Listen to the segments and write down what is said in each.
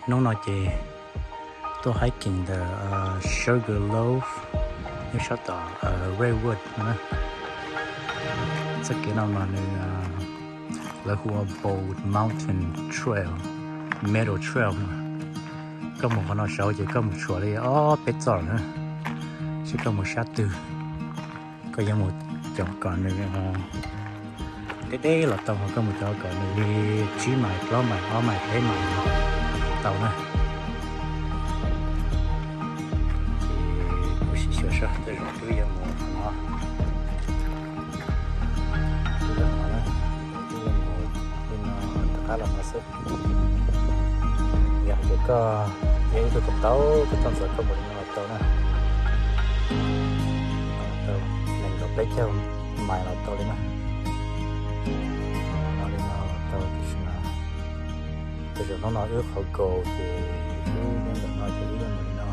Hnub no ces tuaj hiking ntawm Sugarloaf nyob sab tom Redwood no na. Txoj kev no mas nws, lawv hu ua Bald Mountain Trail, Metal Trail no. Koj mus qhov no saud ces koj mus tshuam li ob peb txoj na, seb koj mus sab twg. Koj yuav mus cov kom nws deb deb los tau, ho koj mus cov kom nws li tsib mais, plaub mais, ob mais, peb mais tau na. Ces kuv sim xyuas saib tej zaum twb yuav mus no, twb yuav mus na, twb yuav mus li no rov qab los no xwb. Yog hais tias koj yog ib tug tau tau koj txoj ntxov koj mus li no los tau na. Tau nees nkaum peb caug mais los tau li na. No li no los tau, tiam sis mas tej zaum hnub no wb qhov goal ces wb nyob ntawm no ces wb yuav mus li no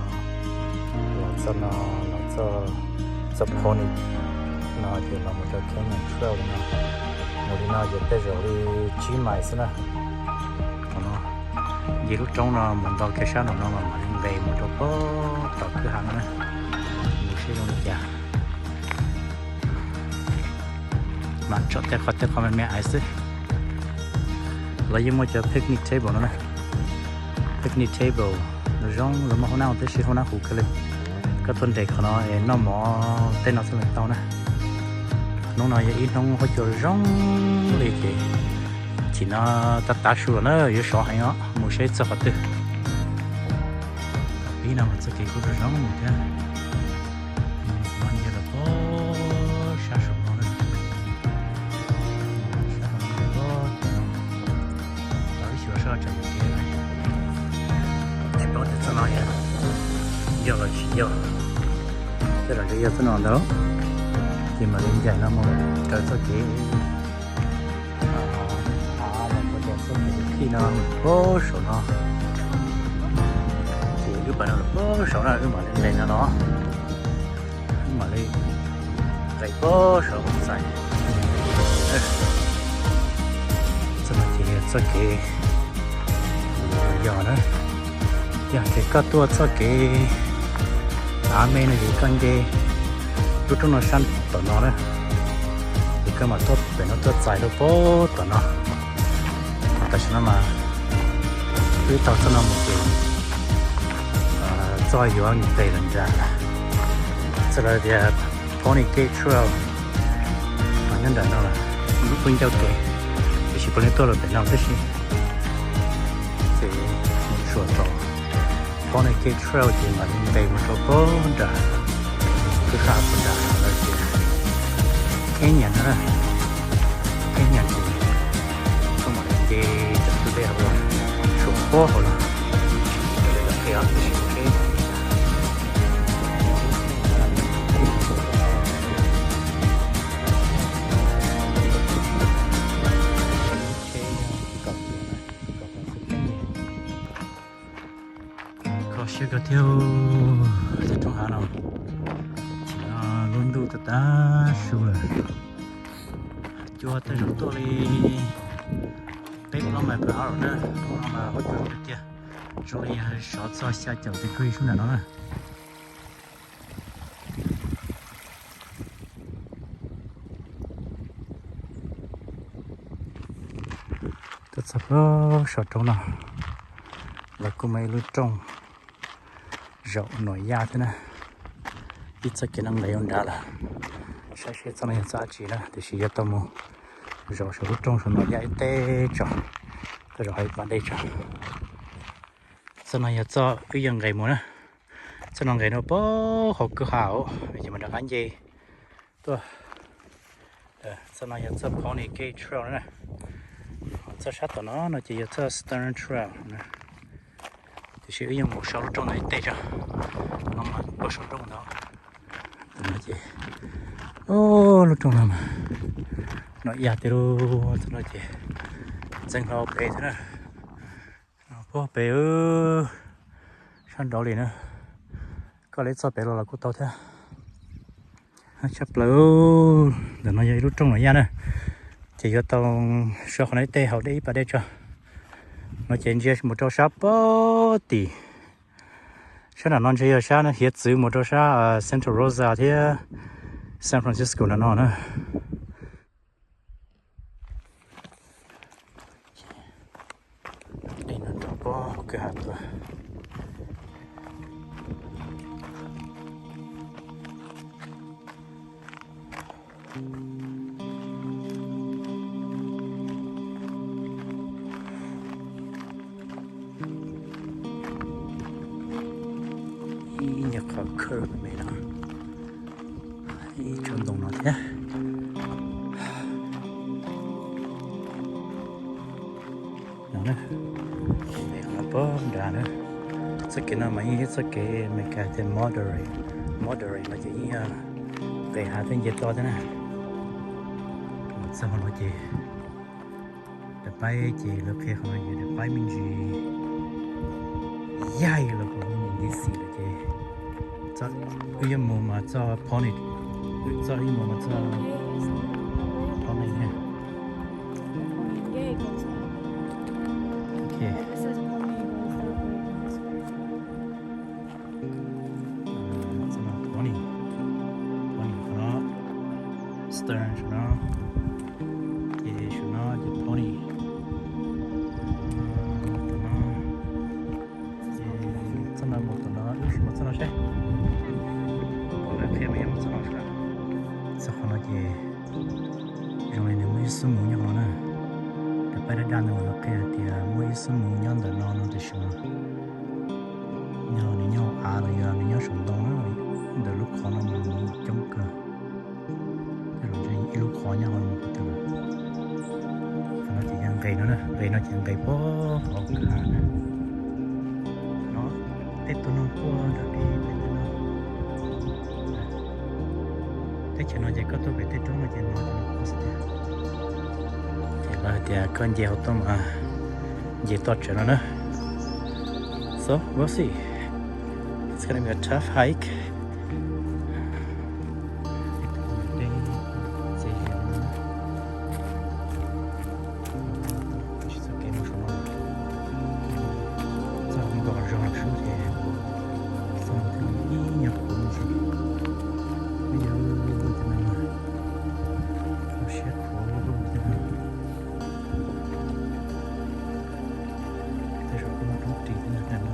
los txoj no, los txoj, txoj pony no ces los mus rau Canyon Trail li no. Mus li no ces tej zaum li tsib mais xwb na. Qhov no, nce lub roob no mus nto kiag sab nraum no mas mam li nqes mus rau pem tom kwj ha no na. Mus seb zoo li cas. Mam tsom tej qhov tej qhov me me ais xwb. Lawv yeej muaj cov picnic table no na. Picnic table no zoo, lawv muaj hoob nab tab sis hoob nab huv kawg li. Koj tuaj nres qhov no es noj mov tej no xwb los tau na. Hnub no yog ib hnub huab cua zoo li ces chim no tav tav su lawm na, yuav sov heev os, mus seb txog qhov twg. Pib no mas txoj kev kuj zoo zoo thiab. Mus nce los pem sab saum no na. Sab saum no, los ib xyuas soj tsam kev lawm. Tsis paub tias txoj no yog, yog los tsis yog. Tej zaum ntshe yog txoj no ntag, ces mam li ncaim no mus raws txoj kev. Av los puag ta txoj kev khij no pem saum no, ces wb pais no pem saum no wb mam li nqes no los, wb mam li nqes pem saum mus txais. Txoj no ces yog txoj kev yog na, yog tias koj tuaj txoj kev av me no ces koj nce lub roob no sab tom no na, ces koj mam tuaj pem no tuaj txais rau pem tom no. Tam sim no mas wb taug txoj no mus ces txoj yuav nqes lawm nrad, txoj lawv tias Pony Gate Trail, mas nyob nram no lawm, lub pem ncauj kev, tiam sis puav leej tuaj lawm pem no tib si. Ces mus tsuam rau Pony Gate Trail ces mam li nqes mus rau pem nrad, kwj ha pem nrad lawv tias Canyon na, Canyon ces koj mam li nce cov kwj dej hauv los, tsuam pem hauv los, los qhia tiam sis kho siab kawg thiab, tej roob hav no, lub ntuj tag tag su lawm, cua tej zaum tuaj li peb plaub mais per hour na, hnub no mas huab cua zoo tiag tiag, zoo li yog sov txog xya caum degree sub nram no na. Tuaj txog pem saum roob no, lawv kuj muaj ib lub rooj zaum nuam yaj thiab na. Ib txoj kev no nqes ua nrad lawm, saib seb txoj no yog txoj dab tsi na, tiam sis yuav tau mus zaum saum lub rooj saum nuam yaj ib teg tso, tej zaum hais ib pas dej tso. Txoj no yog txoj wb yuav nqes mus na. Txoj no nqes rau pem hauv kwj ha, ces mam rov qab nce tuaj. Txoj no yog txoj Pony Gate Trail na. Txoj sab tom no no ces yog txoj Stern Trail na. Tiam sis wb yeej mus saum lub rooj ntawd ib teg tso, no mas puag saum nrooj ntawd. Tam no ces, lub rooj no mas nuam yaj tiag lauj, tam no ces ntxeev hlo pem thiab na. Puag pem sab nraud li na, koj lawv txog pem los los kuj tau thiab. Tshaj plaws, ntawm no yog ib lub rooj nuam yaj na, ces yuav tau so qhov no ib teg haus dej ib pas dej tso. No ces ntsia mus rau sab pob tim, sab nram no ntshe yog sab hiav txwv mus rau sab Santa Rosa thiab San Francisco no no na. Dej no rau pob kwj ha tuaj. Ib nyuag qhov curve me no, ib tsob ntoo no thiab. No na, pem no pob nrad na. Txoj kev no mas yeej yog txoj kev Amelikas tias moderate, moderate no ces yeej yog nqes hav thiab nce toj thiab na. Txog qhov no ces daim paib ces lawv qhia qhov no yog daim paib me ntsis yaig los kuj me ntsis ntxim lawm ces wb yuav mus mas txoj pony, txoj wb yuav mus mas txoj pony na. Ok. Txoj no pony, pony qhov no, stern saum no, ces saum no ces pony. Tom no, ces txoj no mus tom no, wb sim mus txoj no seb. Pom lawv qhia mas yuav mus txoj no seb. Txog qhov no ces zoo li nws muaj ib xub mus nyob qhov no na. Daim paib daj daj ntawd uas lawv qhia hais tias muaj ib xub mus nyob ntawm no no tiam sis mas nws nyob hauv av los yog nws nyob saum ntoo na, ntawm lub qhov no mas coob kawg. Tej zaum ntshe ib lub qhov nyob hauv no qhov twg lawm. Qhov no ces yog nqes no na, nqes no ces nqes puag hauv kwj ha na. No, tej tug no quaj nrov deb pem tej no. Teb chaws no ces koj tuaj pem tej roob no ces no ces nws quaj xwb tiag. Ces lawv hais tias koj nce hauv tuaj mas nce toj tsawv no na. So, we'll see. It's gonna be a tough hike. Txoj kev mus saum no, txoj nkos zog sub ces txoj no thiaj li ib nyuag qhuav me ntsis. Peb yog lub lub lub cov no, lub siab qhuav lub lub cov no. Tej zaum kuj muaj roob ris thiab na, tam no.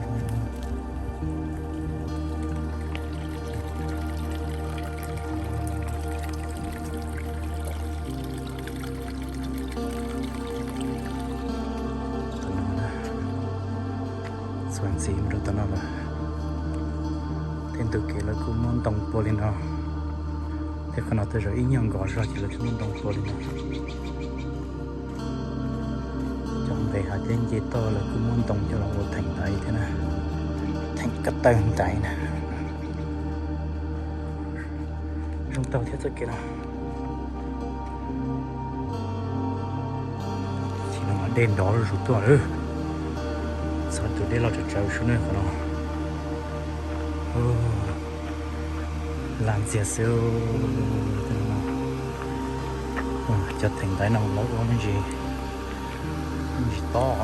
Txuas ntxiv mus rau tom no lawm. Tej ntug kev lawv kuj muab ntoo pua li no. Tej qhov no tej zaum ib nyuag nkos zog ces lawv thiaj muab ntoo pua li no. Cov nqes hav thiab nce toj lawv kuj muab ntoo coj los ua theem ntaiv thiab na, theem ko taw ntaiv na. Zoo tau thiab txoj kev no. Tsis no mas dej nrov zuj zus tuaj lawm. Txog tus dej loj tsawv tsawv sub ne qhov no. Laj ntxiag xwb. Cov theem ntaiv no lawv ua me ntsis, me ntsis tob.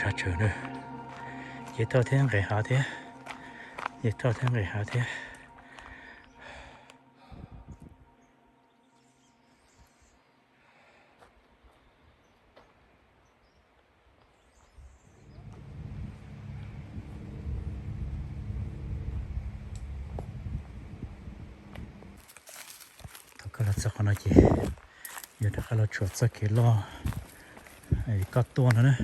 Sab tsawv na. Ces toj thiab nqes hav thiab. Ces toj thiab nqes hav thiab. Thaum koj los txog qhov no ces yuav rov qab los tshuam txoj kev loj koj tuaj no na.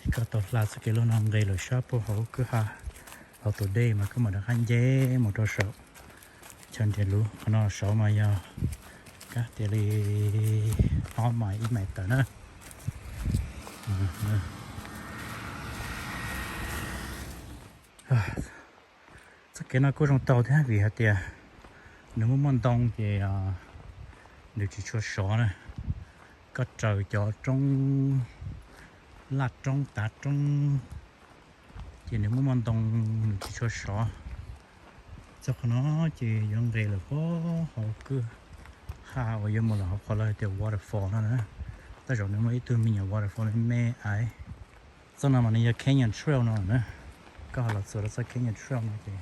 Koj tau hla txoj kev loj no nqes lawm sab puag hauv kwj ha. Los tus dej mas koj mam rov qab nce mus rau saum chaw nres lub. Qhov no saud mas yog kab tias li ob mais ib mais tawm na. Txoj kev no kuj zoo taug thiab vim hais tias nws muaj muaj ntoo ces nws tsis tshua sov na. Koj raws cov roob, laj roob tav roob ces nws muaj muaj ntoo, nws tsis tshua sov. Txog qhov no ces yuav nqis lawm puag hauv kwj ha uas yuav mus lawm hauv qhov lawv hais tias waterfall no na. Tej zaum nws muaj ib tug me nyuam waterfall me me aiv. Txoj no mas nws yog Canyon Trail no na. Koj ho los txog rau txoj Canyon Trail no ces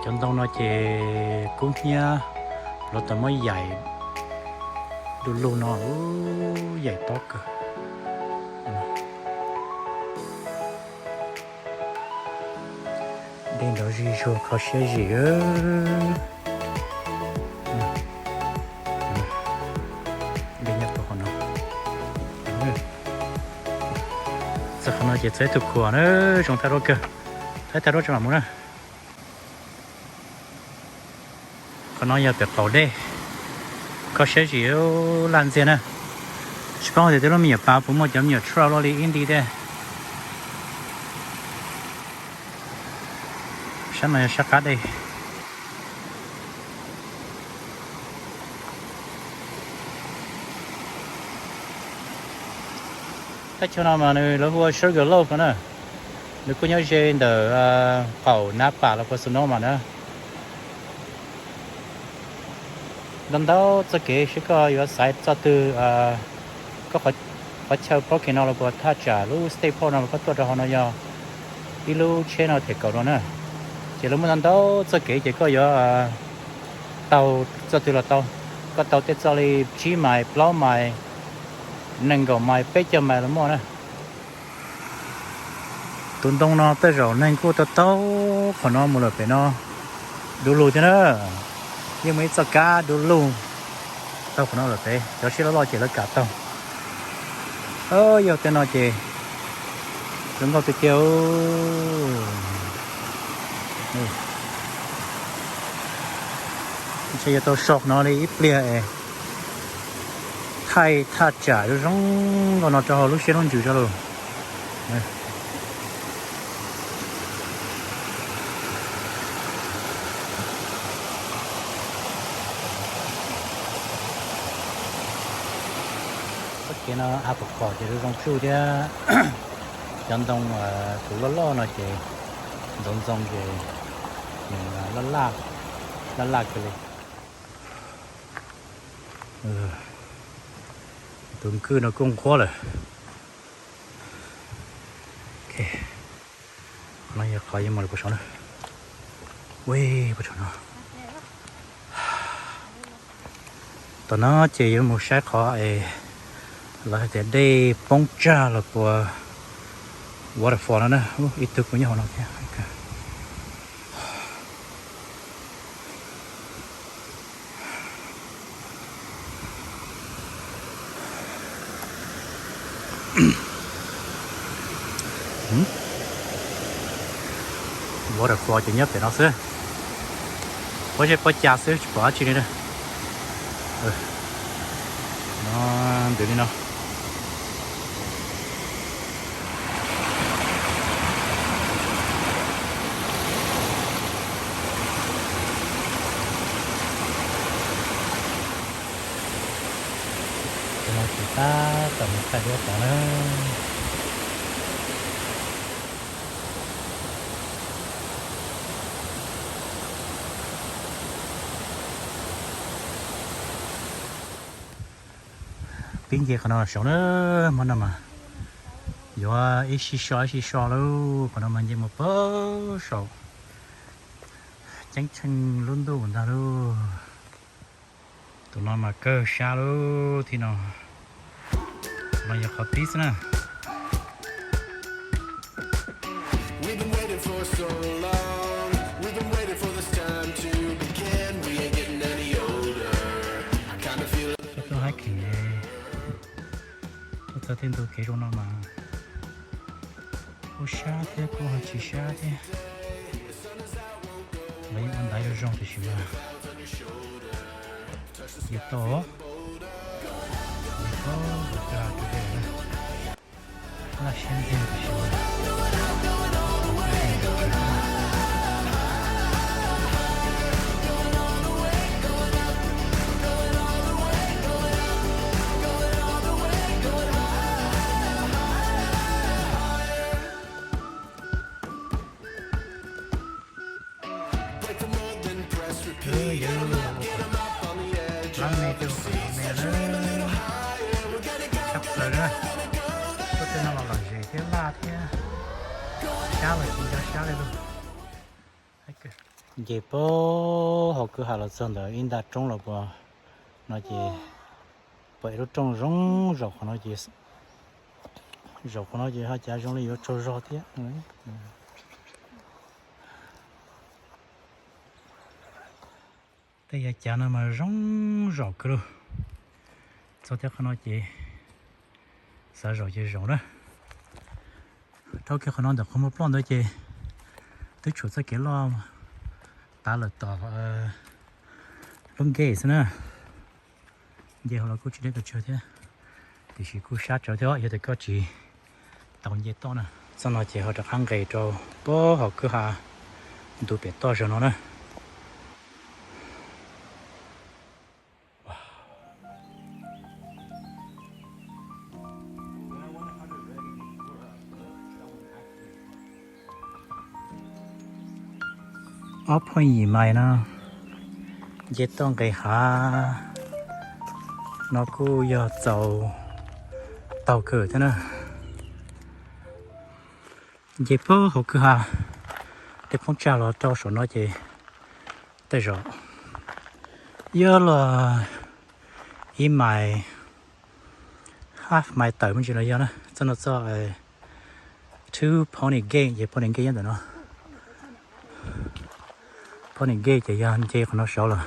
Cov ntoo no ces kub hnyiab, luag tau muab yaim du lug no, yaim tob kawg. Dej nrov zig zuag kho siab zim. Dej nyob rau qhov no. Txog qhov no ces txog ib tug khuam na, zoo tag duab kawg. Thaij tag duab tso mam mus na. Qhov no yog pem qaum dej, kho siab zim laj ntxiag na. Tsis paub tias tej lub me nyuam pas puas muaj cov me nyuam trout luaj li ib nti thiab. Sab no yog sab qab dej. Thaj chaw no mas nws lawv hu ua Sugarloaf no na. Nws kuj nyob ze ntawm qaum Napa los puas Sonoma na. Ntau ntau txoj kev seb koj yuav xaiv txoj twg, koj qhov chaw parking no los puas thaj tsam lub state park no los koj tuaj rau hauv no yog ib lub tsheb no them kaum rau na. Ces lawv muaj ntau ntau txoj kev ces koj yuav taug txoj twg los tau. Koj taug tej txoj li tsib mais, plaub mais, nees nkaum mais, peb caug mais los muaj na. Tus ntoo no tej zaum neeg kuj tau taug qhov no mus lawm pem no du lug thiab na. Yeej muaj ib txoj kab du lug taug qhov no lawm pem, cov siab loj loj ces lawv kam taug. Yog tej no ces zoo nkauj tiag tiag. Ntshe yuav tau so no li ib pliag es thaij thaj tsam zoo zoo nkauj no rau hauv lub siab lub ntsws tso lauj. Txoj kev no av pom qom ces zoo zoo tsuj thiab. Cov ntoo tus loj loj no ces ntxoov ntxoo ces nws laj laj, laj laj kawg li. Tus kwj no kuj nqhuab lawm. Qhov no yog qhov yuav mus lawm puag saum na. Ua puag saum no. Tom no ces yuav mus saib qhov es lawv hais tias dej poob tsag los puas waterfall no na. Ib tug kuj nyob hauv no thiab. Waterfall ces nyob pem no xwb. Pob zeb pob ca xwb tsis pom dab tsi li na. No, ntws li no. Ces no ces tab tom mus thaij duab tod na. Pib nce qhov no saud na, hmo no mas yuav ib sij so ib sij so lauj. Qhov no mas nce mus pag saum ceeb tsheej lub ntuj ntag lauj. Tus no mas kawg sab lub thib no, no yog qhov pib xwb na. Tuaj hiking, tuaj txog tej ntug kev zoo no mas kuj sab thiab kuj ho tsis sab thiab. Lawv yeej ua ntaiv zoo zoo tiam sis mas nce toj, nce toj, laj siab ntxiag tiam sis mas lab me rau me na, sab plaws na. Tuaj tej no los lom zem thiab laj thiab, sab los tsis nco sab li lawm. Nce puag hauv kwj ha los txog ntawm ib nta roob los puas no ces pom ib lub rooj zoo zaum qhov no ces, zaum qhov no ces ho cav zoo li yuav tsaug zog thiab. Tej yav cav no mas zoo zaum kawg li. Txog tej qhov no ces xav zaum ces zaum na. Dhau kiag qhov no ntawm qhov muaj ploj ntawd ces twb tshuav txoj kev loj tav lawm tom lub nkej xwb na. Nce hauv los kuj tsis deb pes tsawg thiab, tiam sis kuj sab tsawv thiab yog tias koj tsis tau nce toj na. Txoj no ces ho rov qab nqes rau puag hauv kwj ha ntu pem toj zaum no na. Ob phav yim mais no nce toj nqes hav no kuj yog txaus taug kawg thiab na. Nce puag hauv kwj ha, tej phoob tsag los rau saum no ces tej zaum yog los ib mais, half mais tawm me ntsis los yog na. Txoj no txoj Two Pony Gate ces Pony Gate nyob ntawm no. Pony Gate ces yog nce qhov no saud lawm.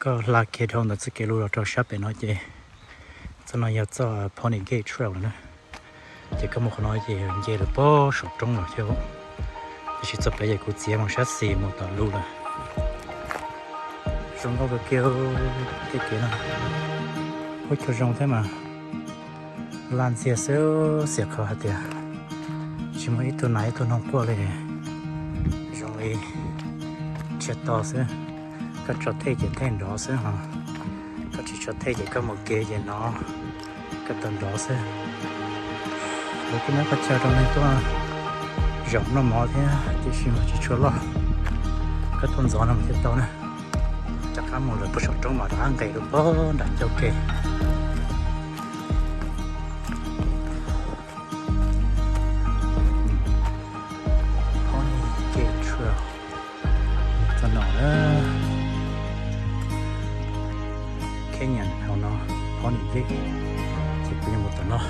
Koj hla kiag dhau ntawm txoj kev lus los rau sab pem no ces txoj no yog txoj Pony Gate Trail lawm na. Ces koj mus qhov no ces nce lawm puag saum roob lawm thiab. Tiam sis txoj pem ces kuv txiav mus sab xis mus tom lus lawm. Zoo nkauj kawg kiag tej kev no, huab cua zoo thiab mas laj ntxiag xwb, xiam qhov hais tias tsis muaj ib tug nas ib tug noog quaj li. Zoo li tshiab to xwb, koj tso thej ces thej nrov xwb ho, koj tsis tso thej ces koj mus kev ces no koj tau nrov xwb. Lawv kuj muab qhov chaw rau neeg tuaj zaum noj mov thiab tiam sis mas tsis tshua loj, koj tuaj ntxov no mas thiaj tau na. Rov qab mus lawm puag saum roob mas rov qab nqes rau puag nram ncauj ke. Pony Gate Trail, txoj no na, Canyon hauv no, Pony Gate, ces kuv yuav mus tom no.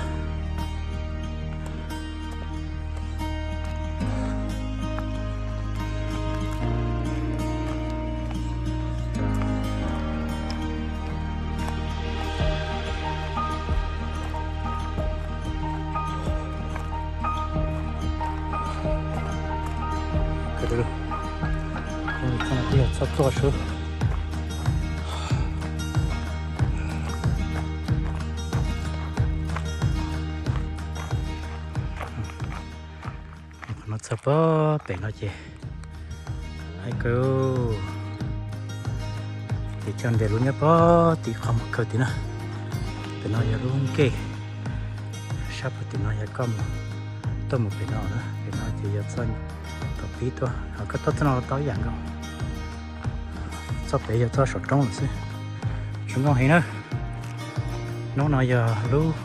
Txoj no twb yog txoj tuaj xwb. Qhov no txog puag pem no ces, ces coj nres lub nyob puag tim qhov muag kawg tim na. Pem no yog lub nkej, sab puag tim no yog koj tuaj mus pem no na. Pem no ces yog txoj thaum pib tuaj, ho koj tuaj txoj no tau ib yam nkaus. Txoj pem yog txoj saum roob lawm xwb. Zoo nkauj heev na. Hnub no yog lub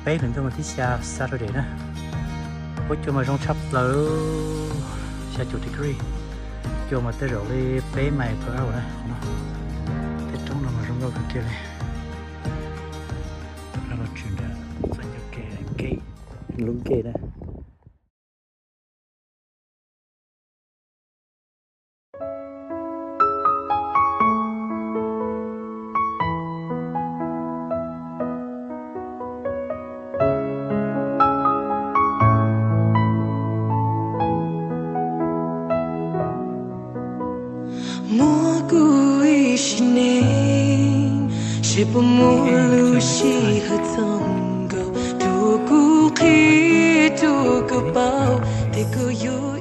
peb hlis ntuj vas thib xya Saturday na. Huab cua mas zoo tshaj plaws, xya caum degree, Cua mas tej zaum li peb mais per hour na. Tej roob no mas zoo nkauj kawg kiag li. Los tshwm nram txoj kev gate, lub gate na. Muab kuv ib sim neej, seb puas muaj lub sij hawm txog nkaus rau kuv qhia rau koj paub tias koj yuav